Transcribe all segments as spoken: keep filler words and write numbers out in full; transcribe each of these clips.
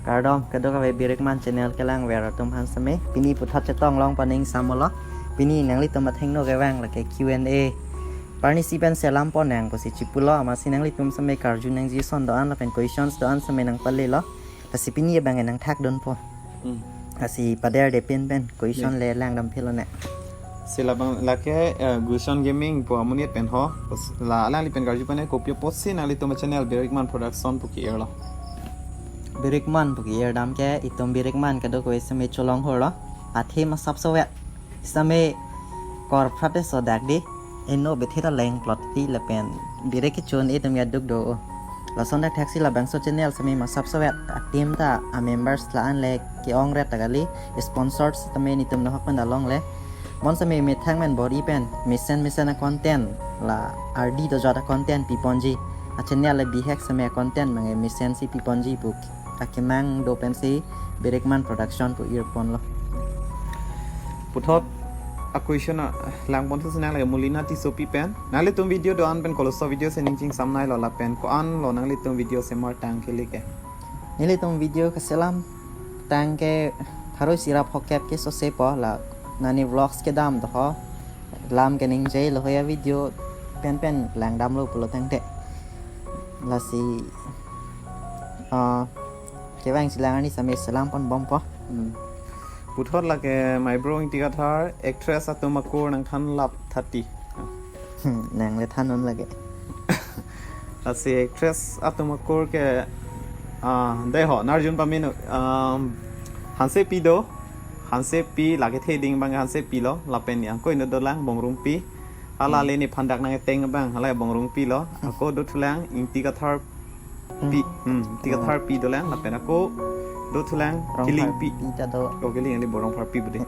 Kardom, kadokave Birikman channel kelangver atum aphan seme. Pini puthot chetong longpon ning samolo. Pini nanglitum athengno kevang lake Q and A. Parnisi pen selam ponang pusi chipulo, amatsi nanglitum seme karju nangji ason do-an lapen questions do-an seme nangpalelo. Lasi pini abang nangthakdunpo. Hmm. Lasi paderde pin pen question, ne, le langdam philone. Si labang lake, eh, Gusion Gaming pu amonit pen ho. Pus-, la alangli pen karju pane kopi apotsi nanglitum channel Birikman Production pu ke-irlo. Birikman pu ke-irdam ke itum Birikman kadokave seme cholong holo. Athe ma sap sovet. Seme kor phrate sodak di. Eno bethe ta leng plot ti lapen Birik kechun itum ya duk do. Lason dak thaksi labangso channel seme ma sap sovet. A-team ta a-members la-an le ke-ong ret ta kali. Sponsors tame nitum nahok pen dalong le. Mon seme methang men bor-i pen mesen mesen a-content la ardi dojot a-content piponji. A-channel le bihek seme a-content mange mesensi piponji pu akemang do pensi Birikman Production pu irponlo. Puthot a-question a langpon thu sinang lake Mulina Tissopi pen. Nanglitum video do-an pen koloso video si ning chingsam nailo lapen ko-anlo nanglitum video semar tang kele ke. Nelitum video keselam tang ke pharo isi ra phokep ke sose po la nani vlogs kedam do ho. Lam keningje lo hoya video pen pen langdamlo pulo tangte. Lasi, ah, kevang si lang ani seme selam ponbompo. Hmm. Puthot lake my bro Ingti Kathar, actress atum akur nangthan lap thirty. Hmm, nang le than non lake. Lasi actress atum akur ke, ah, dei ho, narjun pamino, um, Hansepi do, Hansepi lake theding bang Hansepi lo, lapen yang ko ino dolang Bongrungpi. Hala, hmm, le nephan dak nangteng bang, hala Bongrungpi lo. Hmm. Ako dothulang Ingti Kathar pi, hmm, Ingti Kathar pi dolang, lapen ako dothulang Rongphar Kilingpi. Pi ta do. Oh, Kiling ani bo Rongpharpi bude.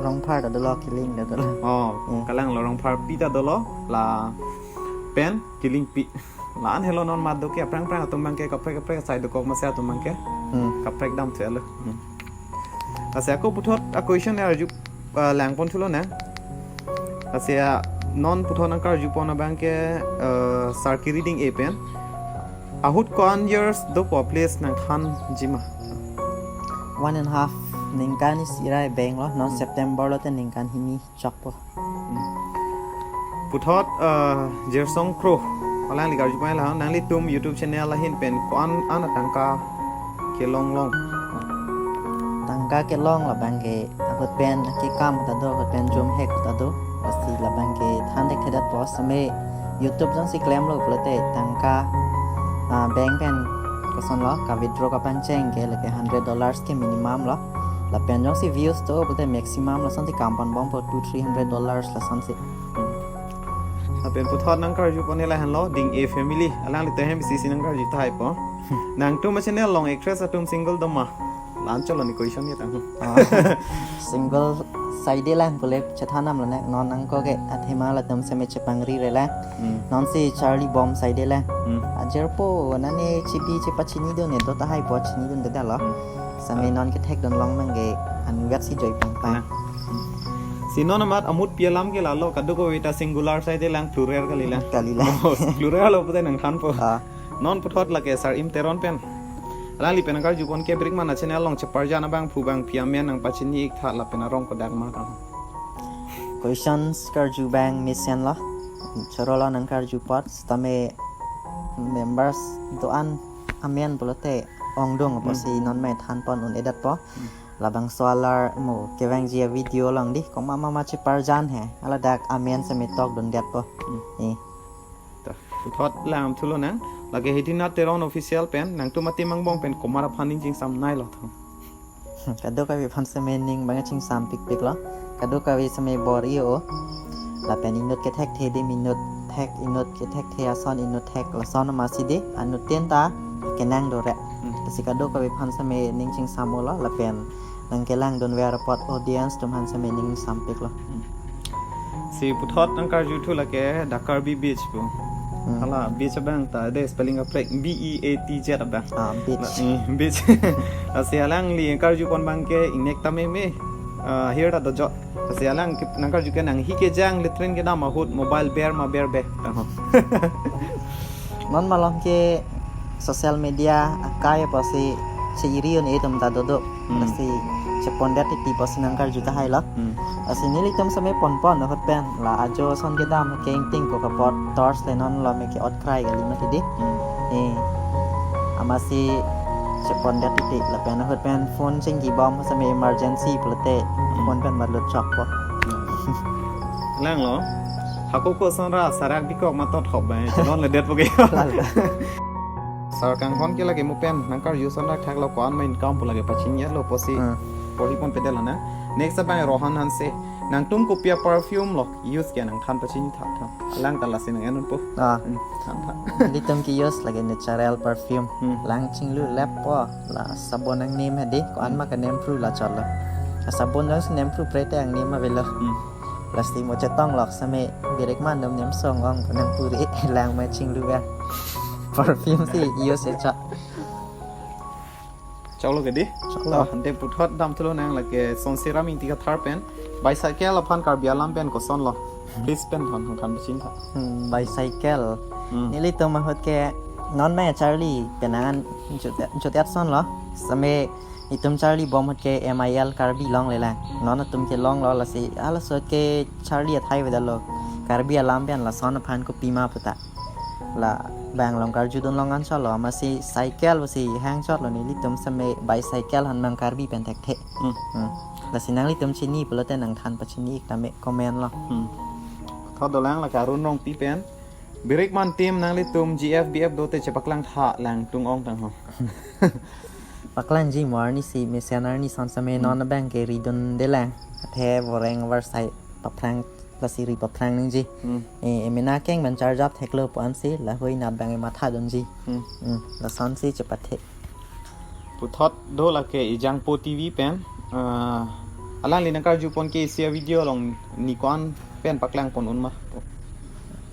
Rongphar ta dolo, Kiling ta dolo. Oh, hmm, kalanglo Rongpharpi ta dolo, lapen Kilingpi. La-an helo non mat do ke aphrang aphrang atum bang ke kaprek kaprek asai dokok masi atum bang ke. Hmm. Kaprek dam thu alo. Hmm. Lasi ako puthot a-question arju, ah, langpon thulonang. Lasi, ah, non puthot nangkarjupon abang ke, ah, Sarki Reading A pen. Ahut ko-an years dopo place nangthanji ma? One and a half ningkan isi ra beng lo, non, hmm, September lote ningkan hini chokpo. Hmm. Puthot, ah, Jersong Kro. Alangli karjupai la, nanglitum YouTube channel ahin pen ko-an an atangka kelong long? Tangka kelong labang ke, ahut pen kekam ta do, ahut pen jom hek ta do. Lasi labang ke than thekthedetpo seme YouTube jongsi klemlo pulote tangka, ah, bank pen kosonlo ka-withdraw kapangcheng ke lake hundred dollars ke minimum lo. Lapen jongsi views do pulote maximum lasonsi kam ponbompo two three hundred dollars lasonsi. Hmm. Lapen puthot nangkarjupon le lahenlo, Ding A Family. Alanglitum hem isi isi nangkarju tahaipo. Hmm. Nangtum a-channel along actress atum single do ma? La-an cholo ne question ya tang. Ah. Single side lang pule chethanam lo ne, non angko ke athema latum seme chepangri re lang. Hmm. Nonsi charli bom side lang. Hmm. Ajirpo nane chibi chepachinidun ne, do tahaipo chinidun deda lo. Hmm. Seme, ah, non kethekdun long abang ke anvet si joi pangpang. Ah. Si non amat amut pi alam ke lalo, kadokave ta singular side lang, plural kali lang. Kali lang. Oh, plural lo pulote nangthanpo. Ah. Non puthot lake Sar-im Teron pen. Alangli pen nangkarjupon ke Birikman a-channel along cheparjan abangphu bangpi amen nangpachini ik tha lapen arong kodak ma tang. Questions karju abang mesenlo. Chorolo nangkarju apot, sitame members do-an amen pulote ongdung apotsi, hmm, non mai thanpon un-edetpo. Hmm. Labangso alar mo kevangji a-video along di, komat mama cheparjan he. Hala dak amen seme tokdundetpo. Hmm. Eh. Ta, puthot lang thulonang. Lake Hedina Teron Official pen, nangtum a-team angbong pen komat aphan ning chingsam nailo tho? Kadokave aphan seme ning abang chingsam pikpiklo. Kadokave seme bor-i o. Lapen inut kethekthe di, inut thek, inut kethekthe ason inut thek, lason amatsi di, anut tin ta kenang do re. Hmm. Lasi kadokave aphan seme ning chingsam olo, lapen nangkelangdunver apot audience atum aphan seme ning sampiklo. Hmm. Si puthot nangkarjuthu lake Dakarbi Beach pu. Hmm. Hala beach abang ta de spelling kaprek, B E A T Z abang. Ah, beach. La, eh, beach. Lasi alangli karjupon abang ke ingnek ta meme, ah, ahir ta dojot. Lasi alang ke, nangkarju ke nanghi kejang latrine kedam ahut mobile ber ma berbe. Taho. Non malom ke social media akai apotsi che-iri un-e atum ta dodo. Hmm. Lasi chepondet titi pusi nangkarju tahai lo. Hmm. Lasi nelitum seme ponpon ahut pen la ajo ason kedam kengting ko kapot torch le non lo me ke-ot krai kali mati di. Hmm. Eh, amatsi chepondet titi lapen ahut pen phone chingki bom seme emergency pulote phone pen balut chokpo. Lang lo. Hako ko ason ra sarak bikok matot hop bai. Chelonledet po ke. Lalo. Sar Kanghon ke lake mo pen nangkarju ason dak thak lo ko-an ma income pu lake pachini lo pusi. Hmm. Porhi ponpedetlo na. Next abang Rohan Hanse. Nangtum kopi a-perfume lo use ke nangthan pachini thak thak. Alang ta lasi nang-en unpo. Ah. Hmm. Than thak. Nelitum ke-use lake natural perfume. Hmm. Lang chinglu lep po la sabon angnim hedi ko-an ma kanempru la chotlo. Asabon jongsi nempru prete angnim avelo. Hmm. Lasi mo chetong lok seme birik mandom nem song ong nang puri lang ma chinglu ya. Perfume si use e cha. Choklo ke di? Choklo. Ah, ante puthot damthulo nang lake Sonsiram Ingti Kathar pen. Bicycle aphan Karbi alam pen koson lo. Please pen than than pachini tha. Hmm, bicycle. Hmm. Nelitum ahut ke non ma charli penangan jut jut son lo. Seme itum charli bom ahut ke M I L Karbi longlelang. Non atum ke longlo lasi halaso ahut ke charli athai avedetlo. Karbi alam pen lason aphan kopima puta. Labang along karjudun long anchot lo, amatsi cycle pusi hangchot lo nelitum seme bicycle han mang Karbi pen thekthe. Hmm. Hmm. Lasi nanglitum chini pulote nangthan pachini ik tame comment lo. Hmm. Thot dolang lake Arun Rongpi pen. Birik man team nanglitum G F B F dote chepaklang tha lang tung ong tang ho. Paklangji mo arnisi mesen arni son seme Hmm. non abang ke ridundelang. Athe voreng varsai paphrang lasi ri paphrang nangji. Hmm. Eh, emena keng man charjap theklo pu ansi lahui nat abang e mathadunji. Hmm. Hmm, lasonsi chepathe. Puthot do lake Ejangpo T V pen. Ah, alangli nangkarju pon ke isi a-video along ne ko-an pen paklang pon un ma?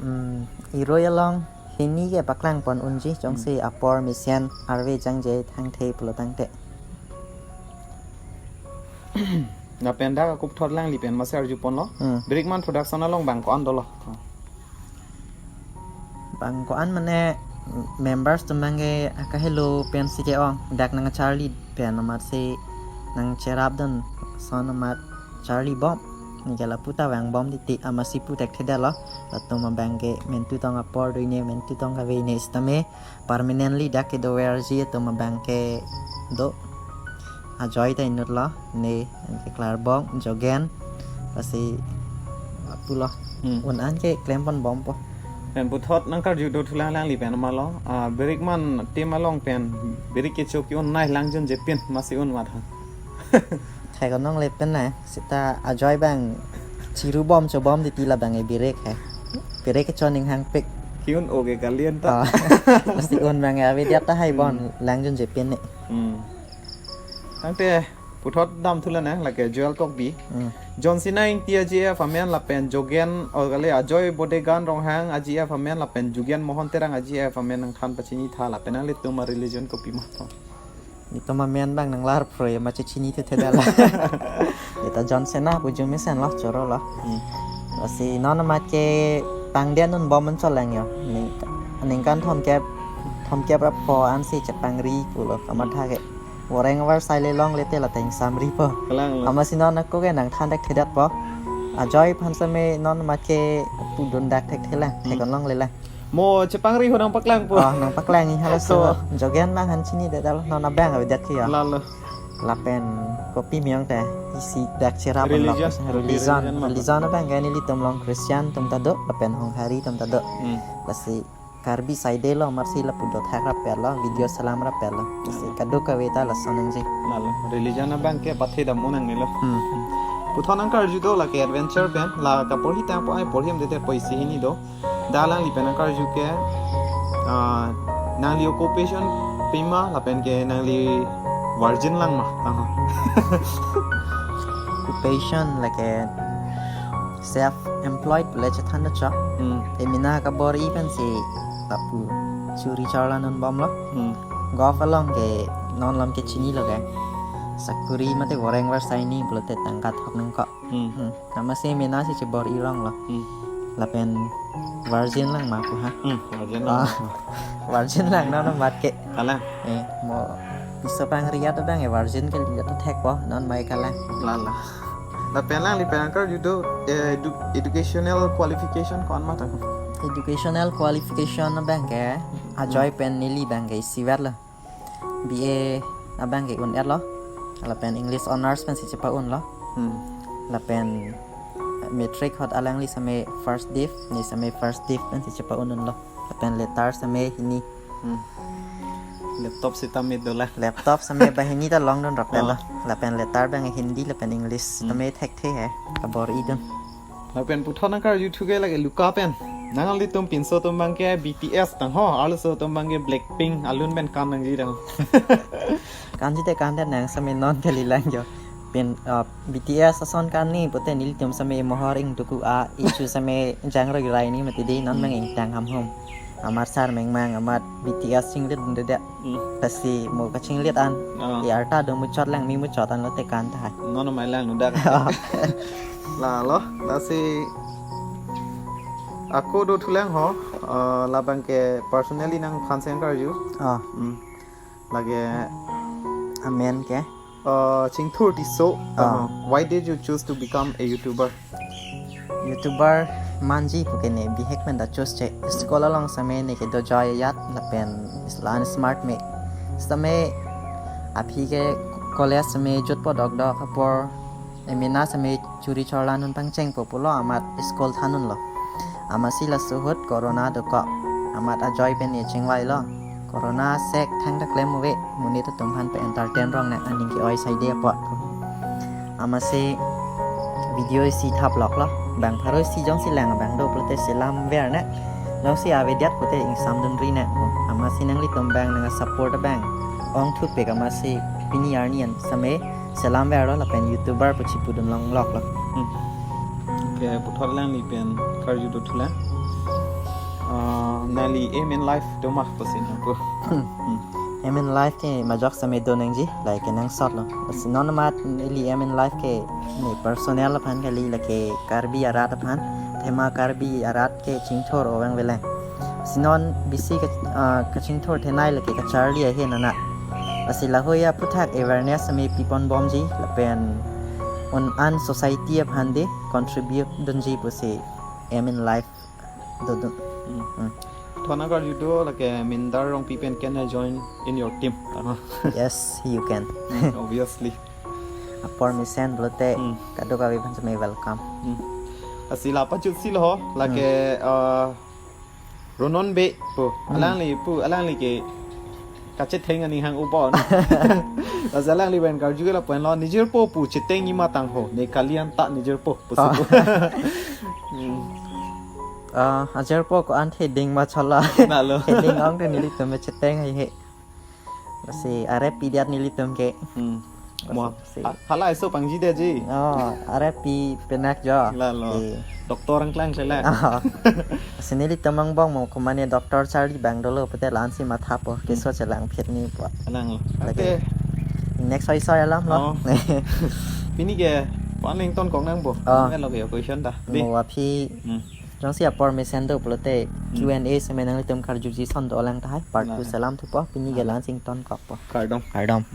Hmm, iroi along hini ke paklang pon unji jongsi Hmm. apor mesen arve jangje thangthe pulo tangte. Lapen dak ako puthot alangli pen masi arju ponlo. Hmm. Birik man Production along bang ko-an dolo? Bang ko-an mane members atum abang ke akahelo pensi ke-ong dak nangcharli pen amatsi nangcherapdun son amat charli bom. Neke lapu ta vang bom titi amatsi pu thekthedetlo. Latum abang ke mentu tong apor do ne mentu tong kave ne sitame permanently dak kedoverji atum abang ke do. Ajoy ta inutlo, ne, anke Klarbong, Jogen, lasi pulo. Hmm. Un-an ke klem pon bompo. Pen puthot nangkarju do thulang alangli pen ma lo. Ah, birik man team along pen birik kecho ke-un nai lang junje pin masi un matha. Thai ko nong le pen na, seta ajoy abang chiru bom cho bom titi labang e birik he. Birik kecho ning hangpik. Ke-un o ke kalian ta. Oh. Masi un abang e avedet tahai bon Hmm. lang junje pin ne. Hmm. Tangte puthot damthulo nang lake Joel Tokbi. Hmm. John Sina Ingti a-G F amen lapen Jogen, o kali Ajoy Bodegan Ronghang a-G F amen lapen Jogen Mohon Terang a-G F amen nangthan pachini tha lapen nanglitum a-religion kopi ma to? Nelitum amen abang nanglar phroi ma chechinithedetlo. Neta John Sena pu arjumesen lo chorolo. Hmm. Lasi non amat ke pangdeng un bom anchot lang yo. Ning, ningkan thomkep, thomkep ra pho ansi chepangri pulo kamatha ke. Voreng varsai le longle te la teng samri po. Kalang lo. Amatsi non ako ke nangthan thekthedetpo. Ajoy aphan seme non amat ke pudun dak thekthelang, Hmm. thek-on longlelang. Mo chepangri ho nangpaklangpo. Oh, nangpaklangji halaso. So. Jogen abang han chinidetlo non abang avedet ke yo. Lalo. Lapen kopi miyong te isi dak cherap Religion. Religion. Religion. Religion abang ke nelitum along Christian atum ta do, lapen Honghari atum ta do. Hmm. Lasi Karbi side lo, amatsi lapu dothak rapetlo, video selam rapetlo. Lasi kadokave ta lason nangji. Lalo, religion abang ke pathedam un nangnelo. Hmm. Puthot nangkarju do lake adventure pen, la kaporhi tangpo ai porhi amdete po isi hini do. Dak alangli pen nangkarju ke, ah, nangli occupation pima lapen ke nangli virgin lang ma. Aha. Occupation lake self employed pule chethan do chok. Hmm. Emena kabor-i pensi lapu churi charla non bomlo. Hmm. Golf along ke non lam ke chinilo ke. Sakuri mate voreng varsai ni pulote tangka thok nangkok. Hmm. Hmm. Amatsi emena si chebor-i longlo. Hmm. Lapen virgin lang ma pu ha. Hmm. Virgin lang. Ah. Virgin lang non amat ke. Kalang. Eh, mo Piso pangri atum abang e virgin kali atum thekpo, non mai kalang. Lala. Lapen alangli pen karju do, eh, edu-, educational qualification ko-an ma tangko? Educational qualification abang ke, ajoi pen neli abang ke isivet lo. B A abang ke un-et lo. Lapen English honours pensi chepa-un lo. Hmm. Lapen matric ahut alangli same first div, ne same first div pensi chepa-un-un lo. Lapen letter same hini. Hmm. Laptop sitame dolang. Laptop same banghini ta longdun rap lo. Ah. Lapen letter abang Hindi lapen English Hmm. sitame thekthe he. Kabor-idun. Lapen puthot nangkarjuthu ke lake Luka pen. Nanglitum pinso atum abang ke B T S tangho, arloso atum abang ke Blackpink, alun pen kan nangji tangho. Kanji te kan te nang same non kali lang jo. Pen, uh, B T S ason kan ni pute nelitum same mohor ingtuku a ichu same jangroi rai ni mati dei non Hmm. meng ingtang ham hom. Amat sar mengmang amat B T S chinglit bun dede. Hmm. Pasi mo kachinglit an. Ah. I arta do muchot lang mi muchot an lote kan tahai. Non mai lang nudak. Lalo, lasi ako dothulang ho, eh, labang ke personally nangphan si nangkarju. Ah. Hmm. Lake amen ke? Eh, Chingthur Tisso. Ah. Tangho. Why did you choose to become a YouTuber? YouTuber manji puke ne bihek pen ta choose che. School along same ne kedo joy yat lapen la-an smart me. Same aphi ke college same jutpo dokdok apor emena same churi chorla nun pangchengpo pulo amat school than-un lo. Amatsi laso ahut corona dokok. Amat ajoy pen ne chingvai lo. Corona sek thangta klem ave, monit atum aphan pe-entertain rong nang aning ke-oi saide apot. Amatsi video isi thap lok lo, bang pharo isi jongsi lang abang do pulote selam ver nang. Jongsi avedet pulote ingsamdunri nang. Amatsi nanglitum abang nang support abang ong thupik amatsi pini arni an same selam ver lo lapen YouTuber pu chipudun long lok lo. Hmm. Okay, puthot alangli pen karju dothulang. Ah, nangli aim in life do ma pusi nangpu. Hmm. Hmm. Aim in life ke majok same do nangji, like ke nangsot lo. Bas non amat neli aim in life ke ne personal aphan kali lake Karbi arat aphan, thema Karbi arat ke chingthur ovang veleng. Si non bisi ke, ah, kachingthur thenei lake kacharli ahin anat. Lasi lahei aphuthak awareness same pipon bomji lapen un-an society aphan de contribute dunji pusi aim in life dodun. Hmm. Hmm. Thot nangkarju do lake Mindar Rongpi pen can I join in your team? Tangho. Yes, you can. Hmm, obviously. Apor mesen pulote Hmm. kadokave aphan same welcome. Hmm. Lasi la pachutsi lo ho, lake, Hmm. ah, Ronon Bey pu. Hmm. Alangli pu, alangli ke kachetheng aning hang upon. Lasi alangli pen karju ke lapu-an lo, nijirpo pu chethengji ma tangho, ne kali anta nijirpo pusi Oh. pu. Hmm. Ah, ajirpo ko-an theding ma chola. Lalo. Theding ong te nelitum me chetheng haihe. Lasi arep pidet nelitum ke. Hmm. Lasi, Mo, si. Ha-, hala eso pangji de ji. Oh, arep pi penak jo. Lalo. Si. Doctor angklang sela. Oh. Lasi nelitum angbong mo komane doctor charli abang dolo pulote la-ansi mathapo. Hmm. Keso chelang phit ni po. Alang lo. Lake. Ate. Next soi soi alam lo. Oh. Pini ke, paning ton kong nangpo. Oh. Nang lo ke question ta. Di. Mo aphi. Hmm. Jongsi apor mesen do pulote Hmm. Q and A seme nanglitum karjuji ason dolang tahai. Part two Nah. selam thupo, pini ke Nah. la-ansi ingtonkokpo. Kardom. Kardom.